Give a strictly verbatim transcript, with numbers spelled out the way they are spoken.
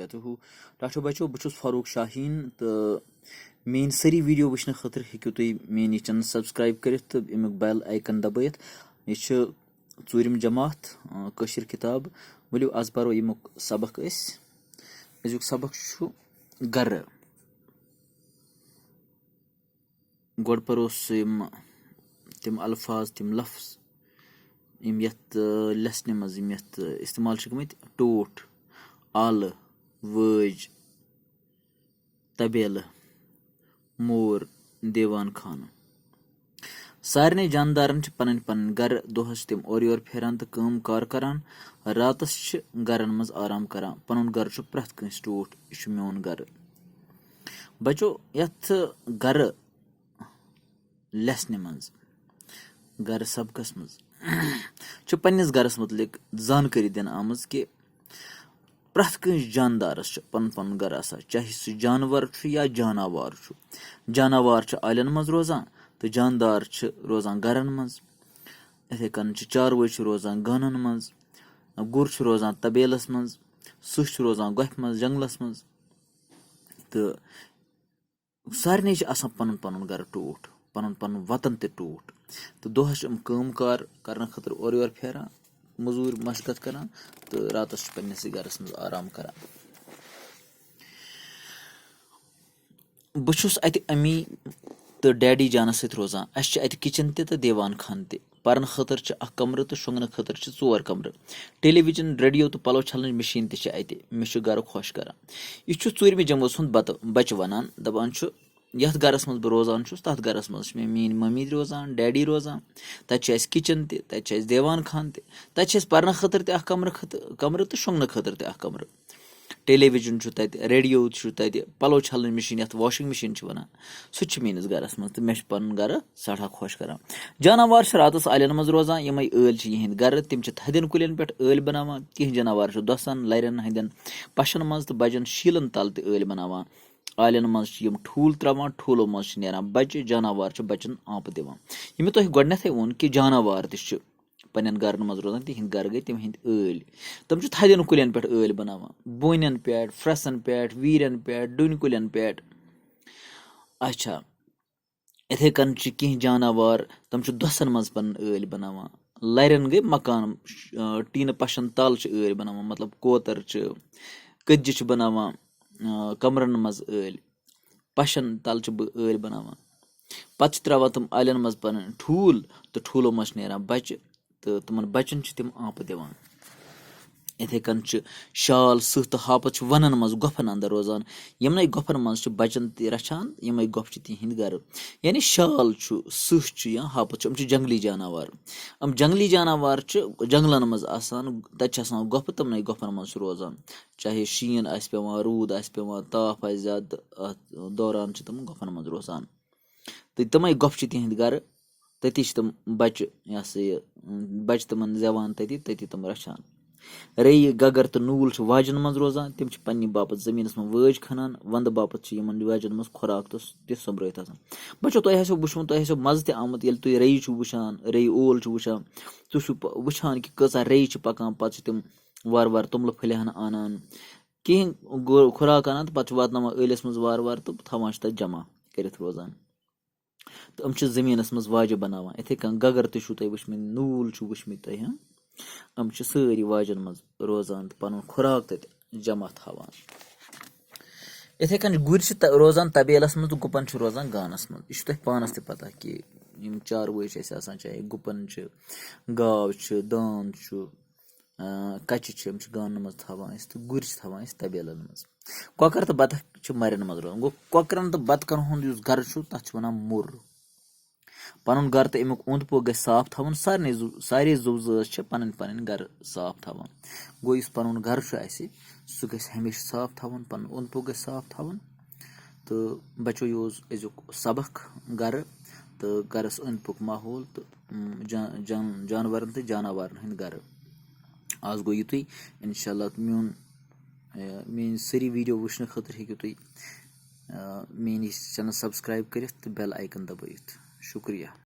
وبرکاتہ۔ ٹاٹھو بچو، بہٕ چھُس فاروق شاہیٖن تہٕ میٲنۍ سٲری video وٕچھنہٕ خٲطرٕ ہیٚکِو تُہۍ میٲنۍ یہِ channel subscribe کٔرِتھ تہٕ اَمیُک bell icon دبٲیِتھ۔ یہِ چھِ ژوٗرِم جماعت، آ، کٲشِر کِتاب۔ ؤلِو، آز پَرو ییٚمیُک سبق أسۍ۔ أزیُک سبق چھُ گَرٕ۔ گۄڈٕ پَرو سُہ یِم تِم الفاظ، تِم لفظ، یِم یَتھ، آ، lesson منٛز، یِم یَتھ، آ، استعمال چھِ گٔمٕتۍ: ٹوٹھ، آلہٕ، وٲج، طبیلہٕ، مور، دیوان خانہٕ۔ سارنٕے جاندارن چھِ پنٕنۍ پنٕنۍ گرٕ۔ دۄہس چھِ تِم اورٕ یور پھیران تہٕ کٲم کار کران۔ راتس چھِ گرن منٛز آرام کران۔ پنُن گرٕ چھُ پرٛٮ۪تھ کٲنٛسہِ ٹوٹھ، یہِ چھُ میون گرٕ۔ بچو، یتھ گرٕ lesson منٛز، گرٕ سبقس منٛز چھِ پننِس گرس متعلق زانکٲری دِنہٕ آمٕژ کہِ پرٛٮ۪تھ کٲنٛسہِ جاندارس چھُ پنُن پنُن گرٕ آسان، چاہے سُہ جانور چھُ یا جاناوار چھُ۔ جاناوار چھِ آلٮ۪ن منٛز روزان تہٕ جاندار چھِ روزان گرن منٛز۔ یِتھے کٔنۍ چھِ چاروٲے چھِ روزان گانن منٛز، گُر چھُ روزان طبیلس منٛز، سٕہہ چھُ روزان گۄپھِ منٛز، جنگلس منٛز۔ تہٕ سارنٕے چھِ آسان پنُن پنُن گرٕ ٹوٹھ، پنُن پنُن وطن تہِ ٹوٹھ۔ تہٕ دۄہس چھِ یِم کٲم کار کرنہٕ خٲطرٕ اورٕ یور پھیران، مٔزوٗرۍ مشقت کران، تہٕ راتس چھِ پننِسٕے گرس منٛز آرام کران۔ بہٕ چھُس اتہِ امی تہٕ ڈیڈی جانس سۭتۍ روزان۔ اسہِ چھِ اتہِ kitchen تہِ تہٕ دیوان خانہٕ تہِ۔ پرنہٕ خٲطرٕ چھِ اکھ کمرٕ تہٕ شۄنٛگنہٕ خٲطرٕ چھِ ژور کمرٕ۔ television، radio تہٕ پلو چھلنٕچ machine تہِ چھِ اتہِ۔ مےٚ چھُ گرٕ خۄش کران۔ یہِ چھُ ژوٗرمہِ جمٲژ ہُنٛد بتہٕ۔ بچہٕ ونان، دپان چھُ، یتھ گرس منٛز بہٕ روزان چھُس، تتھ گرس منٛز چھِ مےٚ میٲنۍ ممی روزان، ڈیڈی روزان۔ تتہِ چھُ اسہِ kitchen تہِ، تتہِ چھُ اسہِ دیوان خانہٕ تہِ، تتہِ چھِ اسہِ پرنہٕ خٲطرٕ تہِ اکھ کمرٕ خٲطرٕ، کمرٕ تہٕ شۄنٛگنہٕ خٲطرٕ تہِ اکھ کمرٕ۔ television چھُ تَتہِ، radio چھُ تَتہِ، پَلو چھَلنٕچ machine، یَتھ washing machine چھِ وَنان، سُہ تہِ چھُ میٛٲنِس گَرَس منٛز، تہٕ مےٚ چھُ پَنُن گَرٕ سٮ۪ٹھاہ خۄش کَران۔ جاناوار چھِ راتَس آلٮ۪ن منٛز روزان، یِمَے ٲلۍ چھِ یِہِنٛدۍ گَرٕ، تِم چھِ تھدٮ۪ن کُلٮ۪ن پٮ۪ٹھ ٲلۍ بَناوان، کینٛہہ جاناوار چھِ دۄسَن، لَرٮ۪ن ہٕنٛدٮ۪ن پَشَن منٛز تہٕ بَجَن شیٖلَن تَل تہِ ٲلۍ بَناوان۔ آلٮ۪ن منٛز چھِ یِم ٹھوٗل ترٛاوان، ٹھوٗلو منٛز چھِ نیران بَچہِ، جاناوار چھِ بَچَن آنٛپہٕ دِوان۔ یہِ مےٚ تۄہہِ گۄڈٕنٮ۪تھٕے ووٚن کہِ جاناوار تہِ چھِ پننٮ۪ن گرن منٛز روزان، تِہنٛدۍ گرٕ گٔے تِم ہٕنٛدۍ ٲلۍ۔ تِم چھِ تھدٮ۪ن کُلٮ۪ن پٮ۪ٹھ ٲلۍ بناوان، بوٗنٮ۪ن پٮ۪ٹھ، پھرٛٮ۪سن پٮ۪ٹھ، ویٖرٮ۪ن پٮ۪ٹھ، ڈوٗنۍ کُلٮ۪ن پٮ۪ٹھ۔ اچھا، یِتھے کٔنۍ چھِ کینٛہہ جاناوار، تِم چھِ دۄسن منٛز پنٕنۍ ٲلۍ بناوان۔ لرٮ۪ن گٔے مکان، آ، ٹیٖنہٕ پشن تل چھِ ٲلۍ بناوان، مطلب کوتر چھِ، کٔتجہِ چھِ بناوان، آ، کمرن منٛز ٲلۍ۔ پشن تل چھِ بہٕ ٲلۍ بناوان۔ پتہٕ چھِ ترٛاوان تِم آلٮ۪ن منٛز پنٕنۍ ٹھوٗل، تہٕ ٹھوٗلو منٛز چھِ نیران بچہِ، تہٕ تِمن بچن چھِ تِم آنٛپہٕ دِوان۔ یِتھے کٔنۍ چھِ شال، سٕہہ تہٕ ہاپت چھِ ونن منٛز گۄپھن اندر روزان۔ یِمنٕے گۄپھن منٛز چھِ بچن تہِ رچھان، یِمے گۄپھٕ چھِ تِہنٛدۍ گرٕ۔ یعنی شال چھُ، سٕہہ چھُ یا ہاپت چھُ، یِم چھِ جنگلی جاناوار۔ یِم جنگلی جاناوار چھِ جنگلن منٛز آسان، تتہِ چھِ آسان گۄپھٕ، تِمنٕے گۄپھن منٛز چھِ روزان۔ چاہے شیٖن آسہِ پٮ۪وان، روٗد آسہِ پٮ۪وان، تاپھ آسہِ زیادٕ، اتھ دوران چھِ تِم گۄپھن منٛز روزان۔ تہٕ تِمے گۄپھٕ چھِ تِہنٛدۍ گرٕ۔ تٔتی چھِ تِم بچہِ، یہِ ہسا یہِ، بچہِ تِمن زٮ۪وان تٔتی، تٔتی تِم رچھان۔ ریٚیہِ، گگر تہٕ نوٗل چھِ واجن منٛز روزان۔ تِم چھِ پننہِ باپتھ زٔمیٖنس منٛز وٲج کھنان۔ ونٛدٕ باپتھ چھِ یِمن واجن منٛز خوراک تہٕ تہِ سوٚمبرٲوِتھ آسان۔ بچو، تۄہہِ آسیو وٕچھمُت، تۄہہِ آسیو مزٕ تہِ آمُت، ییٚلہِ تُہۍ ریٚیہِ چھِو وٕچھان، ریٚیہِ اول چھِو وٕچھان، تُہۍ چھِو پ-، وٕچھان کہِ کۭژاہ ریٚیہِ چھِ پکان، پتہٕ چھِ تِم وارٕ وارٕ توٚملہٕ پھٔلۍ ہن انان، کِہیٖنۍ گو-، خوراک انان تہٕ پتہٕ چھِ واتناوان ٲلِس منٛز وارٕ وارٕ تہٕ تھاوان چھِ تتہِ جمع کٔرِتھ روزان۔ تہٕ یِم چھِ زٔمیٖنَس منٛز واجہِ بَناوان۔ یِتھَے کٔنۍ گَگَر تہِ چھُو تۄہہِ وٕچھمٕتۍ، نوٗل چھُ وٕچھمٕتۍ تۄہہِ، ہاں؟ یِم چھِ سٲری واجَن منٛز روزان تہٕ پَنُن خوراک تَتہِ جمع تھاوان۔ یِتھَے کٔنۍ گُرۍ چھِ تَ-، روزان تَبیلَس منٛز تہٕ گُپَن چھِ روزان گانَس منٛز۔ یہِ چھُ تۄہہِ پانَس تہِ پَتہ کہِ یِم چاروٲے چھِ اَسہِ آسان، چاہے گُپَن چھِ، گاو چھِ، دانٛد چھُ، آ، کَچہِ چھِ، یِم چھِ گانَن منٛز تھاوان أسۍ، تہٕ گُرۍ چھِ تھاوان أسۍ تَبیلَن منٛز۔ کۄکَر تہٕ بَطخ چھِ مَرٮ۪ن منٛز روزان۔ گوٚو، کۄکرَن تہٕ بَطخَن ہُنٛد یُس گَرٕ چھُ، تَتھ چھِ وَنان مُر۔ پَنُن گَرٕ تہٕ اَمیُک اوٚنٛد پوٚک گژھِ صاف تھاوُن۔ سارنٕے زُو-، سارے زُو زٲژ چھِ پَنٕنۍ پَنٕنۍ گَرٕ صاف تھاوان۔ گوٚو، یُس پَنُن گَرٕ چھُ اَسہِ، سُہ گژھِ ہمیشہِ صاف تھاوُن، پَنُن اوٚنٛد پوٚک گژھِ صاف تھاوُن۔ تہٕ بَچو، یہِ اوس أزیُک سبق گَرٕ تہٕ گَرَس أنٛدۍ پوٚک ماحول تہٕ، اۭں، جان-، جان-، جانوَرَن تہٕ جاناوارَن ہٕنٛدۍ گَرٕ۔ آز گوٚو یُتُے۔ اِنشاء اللہ، میون، اے، میٲنۍ سٲری video وٕچھنہٕ خٲطرٕ ہیٚکِو تُہۍ، اے، میٲنۍ یہِ channel subscribe کٔرِتھ تہٕ bell icon دبٲیِتھ۔ شُکریہ۔